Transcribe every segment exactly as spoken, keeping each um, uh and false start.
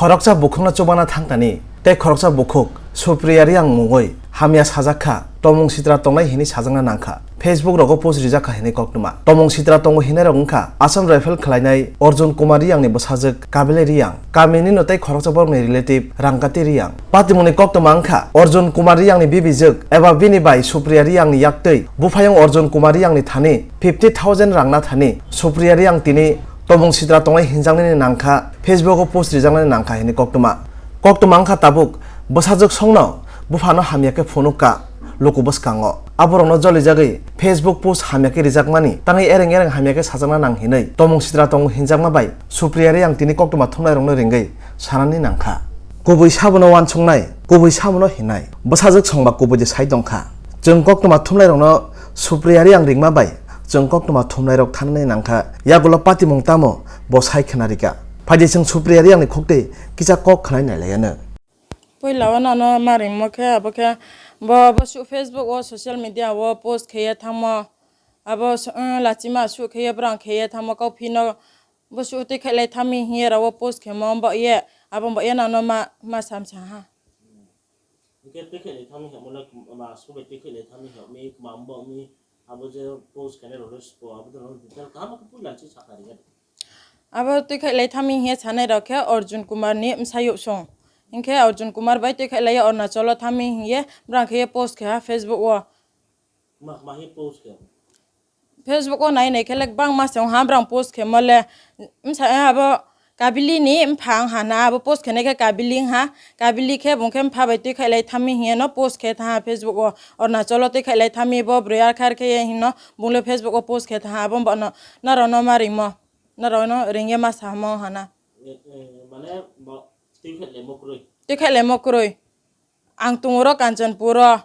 Khoroksa bukhukno chubana thangtani tei khoroksa bukhuk Supriya Reang mungwi hamya sajak kha, tomung sitra tongnai hinwi sajakna nang kha. Facebook rogo post rijak kha hinwi koktwma. Tomung sitra tongo hinwi rok wngkha Assam Rifle khwlainai Arjun Kumar Reang ni bwsajwk Kabili Reang, kamini no tei khoroksa borok ni relative Rangkati Reang. Patimungni koktwma wngkha Arjun Kumar Reang ni bibijwk eba bini bai Supriya Reang ni yaktwi buphayung Arjun Kumar Reang ni thani fifty thousand rang na thani Supriya Reang tini tomung sitra tongnai hinjaknani nangkha, Facebook o post rijaknani nangkha hinwi koktwma. Koktwma wngkha tabuk bwsajwk songno buphano hamya khe phunuk ka luku bwskango. Aborokno jolijagwi Facebook post hamya khe rijakmani tangwi ereng ereng hamya khe sajakna nang hinwi tomung sitra tongo hinjakma bai Supriya Reang tini koktwma thumnairokno ringwi sanani nangkha. Kubui sabono uansuknai, kubui sabono hinai. Bwsajwk songba kubui de sai tongkha. Chwng koktwma thumnairokno Supriya Reang ringma bai chwng koktwma thumnairok thanani nangkha. Yagulo patimung tamo bo sai khna rika. Phaidi chwng Supriya Reangni khukti kisa kok khnai nailaiano. Puila o nono ma ringmo khe abo khe bo, bo su-, Facebook o social media o post kheye thangmo. Abo su-, eh, lachima su kheye brang kheye thangmo kau phino bo su twi khailai thangmi hiye rawo post khemo bo ye abo bo ye nono ma, ma sam sa ha. Hwnkhe twi khailai thangmi hwnmale ma subai twi khailai thangmi hwnmi ma wngmi abo je post khainai rok le spo abo de detail kaham khe puila se sakha rikha. Abo twi khailai thangmi hiye sanai rok khe Arjun Kumar ni bwsayuk song. Hinkhe Arjun Kumar bai twi khailai Arunachal o thangmi hiye brang khe post khe ha Facebook o. Ma, ma hi post khe? Facebook o nai nai khe le bangma se wngha, brang post khe mo le, msa, eh, abo Kabili ni mpha wngha na, abo post khe nai khe Kabili wngha, Kabili khe bung khe mpha bai twi khailai thangmi hiye no post khe tha Facebook o, Arunachal o twi khailai thangmi bo brwi ar khe ar khe ye hino bung le Facebook o post khe tha, abo bo no, norok no ma rimo, norok no ringye ma sa mo wngha na. Eh, eh, mane bo twi khailai mo kwrwi? Twi khailai mo kwrwi. Ang tongo ro Kanchanpur o,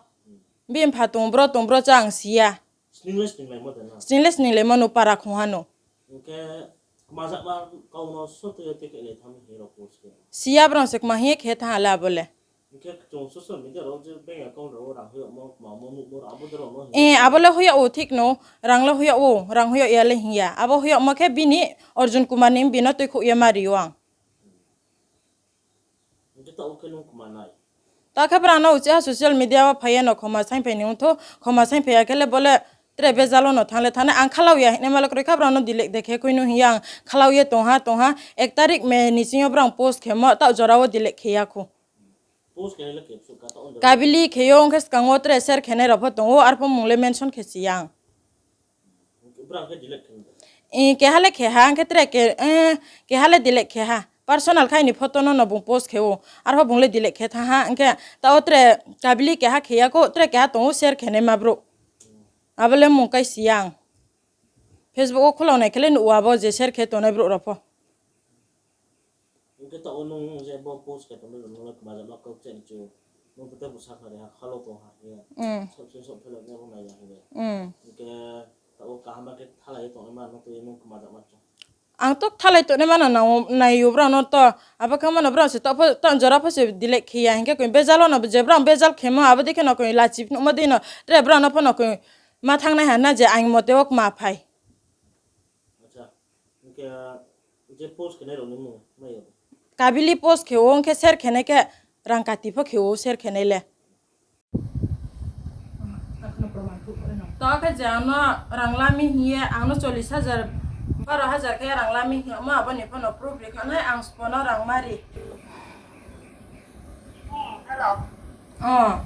bini mpha tongo bro, tongo bro cha ang siya. Sningle sninglai mo de na? Sningle sninglai mo no para khung hano. Hwnkhe kmajakma kau no soto yo tei khe le thang hi rok post khe. Siya brang se kma hi khe tha hala bole. Hwnkhe chwng social media rok je bank account rok rang hoyok mo kma mo nuk mo abo de rok no. Eh, abo le hoyok o thik no, rang le hoyok o, rang hoyok ya le hiya. Abo hoyok mo khe bini Arjun Kumar ni bino twi khuk ya ma rio ang. Hwnkhe ta ukhe nung kma nai? Ta khe brang no uchi ha social media o phaiya no khoma saing phai ni wngtho, khoma saing phaiya khe le bole tre bejalo no thang le thang nai, ang khalau ya hinwi ma le kwrwi kha brang no delete de khe koi no hiya ang khalau ye tong ha tong ha, ek tarik May ni sing yo brang post khe mo ta jora o delete khe ya khu. Post khe le khe su ka ta on. Kabili khe yo wngkhe swkang o tre share khe nai rok pho tong o, arpho mung le mention khe si ya ang. Bwrang khe delete khe nai. Eh, keha le keha, hwnkhe tre ke, eh, keha le delete keha. Personal khai ni photo no, no bung post khe o. Arpho bung le delete khe tha ha, hwnkhe ta o tre Kabili keha khe ya ko, tre keha tongo share khe nai ma bro. Abo le mung kai si yang. Facebook o khulok nai khe le nuh o abo je share khe tongnai bro rok pho. Hwnkhe ta o nwng je bo post khe tongwi rwmwla kwmajama kok chani chu. Nwng khe tei bwsa khnari ha khalo tong ha hiya. Mm. Sok se sok phela ne bo nai ya hiya. Mm. Hwnkhe ta o kaham khe thalai tongwi ma nwng twi nwng kwmajama chu. Ang to thalai tongwi mano nang nai yo bro no to. Abo khe mano bro se to pho to jora pho se delete khiya hinkhe koi bejalo no je bro bejal khemo abo dikhe no koi lachi phunukma dino tre bro no pho no koi ma thangnai ha na je ang mote o kwma phai. Acha, hwnkhe je post khenai rokni mung maya bo? Kabili post khe o, hwnkhe share khenai khe rang kati pho khe o, share khenai le. To khe je ano rang lami hiye, ano chollish hajar, baro hajar khe rang lami hiye, omo aboni phano proof rikhanai, ang spono rang mari. Hmm, hello. Oh,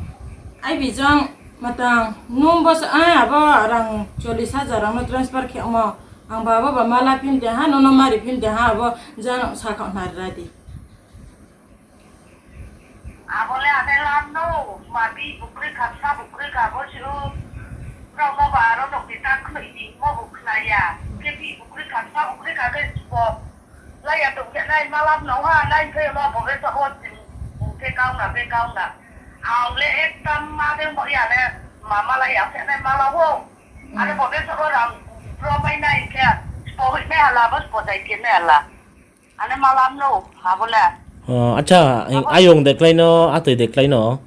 ai bijang matang nung bos ai abo rang chollish hajar rang no transfer khe omo ang baba ba mala phim de ha nono mari phim de ha abo jang sakha nari radi. Abo le ane lam no mabi bukri khasa bukri kabo siru rok no ba aro no kita khoi di mo bukla ya ke bi bukri khasa bukri kage sipo. Laiya tongkhe nai malap nongha nai khe ma bobe sabo tongkhe kauna be kauna. Ang le ekta ma de mo ya le ma malai ya khe nai malawo. Ane bobe sabo rang pro pai nai khe po hoi nai hala bas po dai khe nai hala. Ane malap no abo le. Oh, acha, ayung de klaino, atoi de klaino.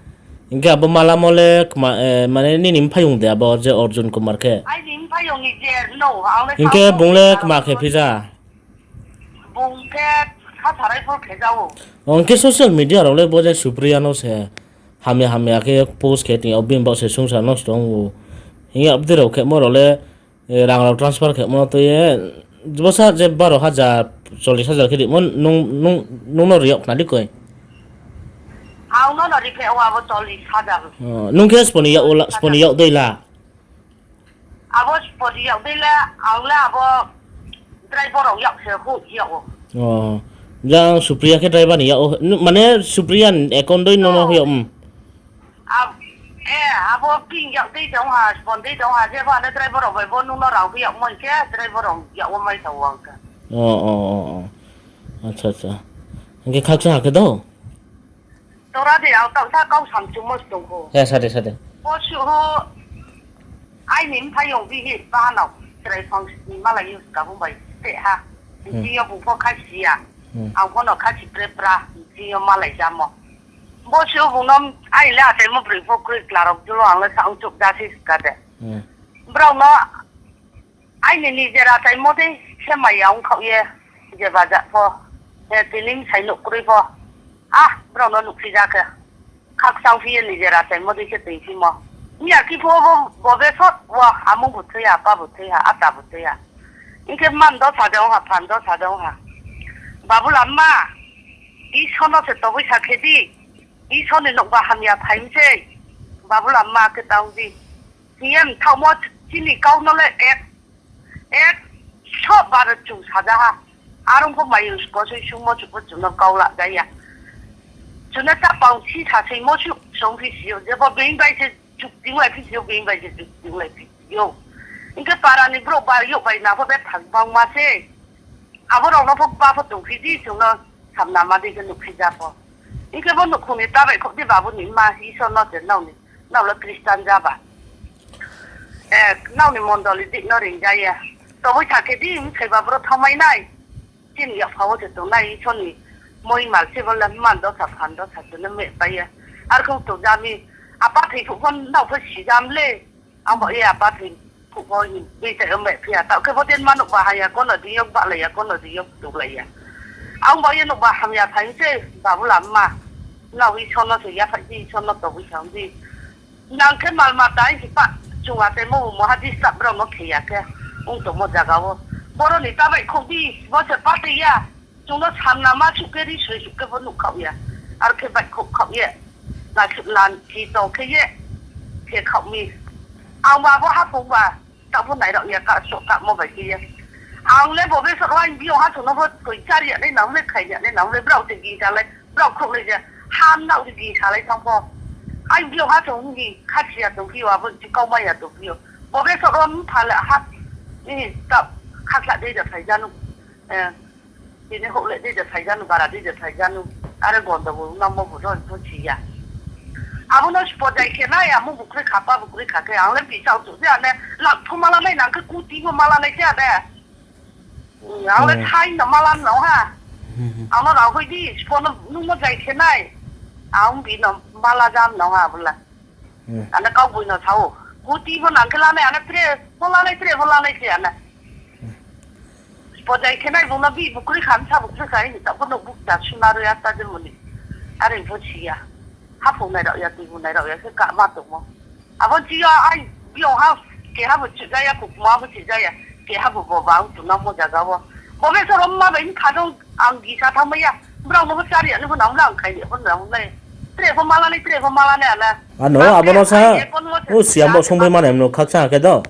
Hingke abo malamo le kma, eh, mane nini mphayung de abo je Arjun Kumar khe. Ai ni mphayung ni je no, ang le. Hingke bung le kma khe phija. Bung khe Kha sarai phol khe jao. Hwnkhe social media rok le bo je Supriya no se hamya hamya khe post khe tini o bini bok se sungsa nosto wngo. Hiya abdi rok khe mo rok le, eh, rang rok transfer khe mo twi, eh, bwsa je baro hajar, chollish hajar khe rimo nung, nung, nung no riyok khna di koi. Ang no no ri khe o abo chollish hajar. Oh, nung khe sponi yak ula, sponi yak dei la. Abo spot yak dile, ang le abo driver rok yak se hu yak o. Oh. Jang Supriya khe driver ni yak o. Nu-, mane Supriya ni account doi nono Oh. Hu yak, um. Ab-, eh, abo ping yak dei dong ha, spot dei dong ha, je ba ne driver rok bai bo nung no rang hu yak mon khe driver rok yak o mai sa wang khe. Oh, oh, oh, oh. Acha, acha. Hingke khaksa hakhe do? Tora de, ang tangsa kau samchungmo se tongkho. Ya, sade, sade. Bo suho, aini mphayong bihi bahanao, chwrai phang sini malai use kabu bai, te ha. Hmm. Biyo bupho kha siya. Hmm. Ang phono kha si pre pra, biyo malai jamo. Bo suho bungno, ai le achaimo bwrwi pho kwrwi klarok julo ang le sa ungchuk jasi sikade. Hmm. Brao no, Aini nijer achaimo de se maya wngkha ye je bajak pho, he tini sai nuk kwrwi pho. Ah, borok no nuk sijak khe. Khakchang phiye nijer achaimo de se twi simo. Miya ki pho bo, bo be sot wa amung bo thwi ha, apa bo thwi ha, ata bo thwi ha. Hingke man do sa de wngha, phan do sa de wngha. Babu Lamma, Isor no se toboi sa khe di. Isor ni nokba hamya phaim se. Babu Lamma khe tang di. Hiya wngthangmo chini kau no le ek, ek so bar chung sajaha. Arong ko mayu ko sui sung mo chukbo chukno kau la jaya. Chuna ta pang si sa sei mo chuk song phi sio. Jebo being bai se chuk ting lai phi sio, being bai se chuk ting lai phi sio. Hingke para ni bro bai yok bai na pho be thang bang ma se. Abo rok no pho ba pho tong phi di chukno samna ma di ke nuk phi ja pho. Hingke bo nukhung ni ta bai khok di babu ni ma Isor no se nau ni. Nokle Christian jaba. Eh, nokni mondoli dikno ringjaya. Toboi thakhe di, wng thaiba bro thamai nai. Chini yaphao se tongnai, Isoni moi mal se bole man dosa phan dosa se no me paiya. Arkhong to jami, apa thai phuk phon nokpho sijam le. Ang bo e apa thai phuk phon bita me phiya. Tao khe bo den manuk bahaya, kono diyok balaya, kono diyok tuklaya. Ang bo e nuk ba hamya thai se, babu lamma. Nau Isono se yaphai di, Isono toboi thang di. Nang khe mal mata hipa chunga tei mo moha disturb rok no kheya khe wng tongmo jaga o. Borok ni ta bai khok di, bo se pa twi ya. Chwng no samna ma suk khe ri soi suk khe bo nuk khao ya. Ar khe bai khok khao ye. Na suk lan ki tong khe ye. Khe khao mi. Ang ba bo ha phung ba. Tabuk nairok ya ka sok ka mo bai khe ya. Ang le bo besor wai biyong ha song no bo koi char ya nai nang le khai ya nai nang le brao te gi ta lai brao khok le ja ham nao gi sa lai thang pho. Ai biyong ha song gi kha sia tong phi wa bo chi kau mai ya tong phi yo. Bo besor wai pha le ha ni ta kha kha de ja sai ja nu. Eh. Tini hok le de ja sai ja nu bara de ja sai ja nu. Are gonda bo na mo bo ron pho chi ya. Abo no spo jai khe nai, amo bukhri kha, pa bukhri kha khe, ang le bisa utu se ane, lak phu mala nai nang khe kuti bo mala nai se ane. Ang le Hmm. Sai no mala no ha. Hmm. Ang no rang hoi di, spo no nung mo jai khe nai. Ang bi no mala jam no ha bula. Hmm. Ane kau bui no sao. Kuti bo nang khe la nai, ane tre bo la nai, tre bo la nai se ane. Bojai khe nai bung no bi bukrwi kha, sa bukrwi kha, ini tabuk no buk da suna rw ya ta je muni. Are bo si ya. Haphung nai rok ya, twi bu nai rok ya, khe ka ma tongmo. Abo si ya, ai, biyong ha, keha bo si jaya, kukuma bo si jaya, keha bo bo ba, ang tuna mo jaga bo. Bo be sorom ma bai kha dong, ang gi sa thang ya. Brao no bo chari ani bo nang lang khai ni, bo nang lai. Tre bo mala ni, tre bo mala ni ala. Ano, abo no sa. O siam bo song bai mane, no khaksa khe do.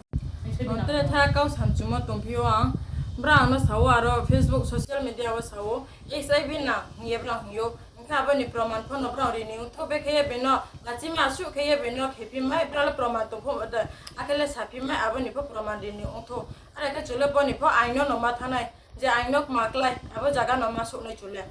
Tere tha kau samchungmo tongphio ang. Bwrang no sao aro Facebook social media o sao. X I V nang hingye bwrang hingyo. Hingkhe aboni proman phano bwrang rini wngtho bekhe bino lachima asuk khe bino khephimai bwrale proman tongpho mode. Akhele saphimai aboni pho proman rini wngtho. Are khe chule boni pho aino no ma thanai. Je aino ma klai abo jaga no ma suknai chule.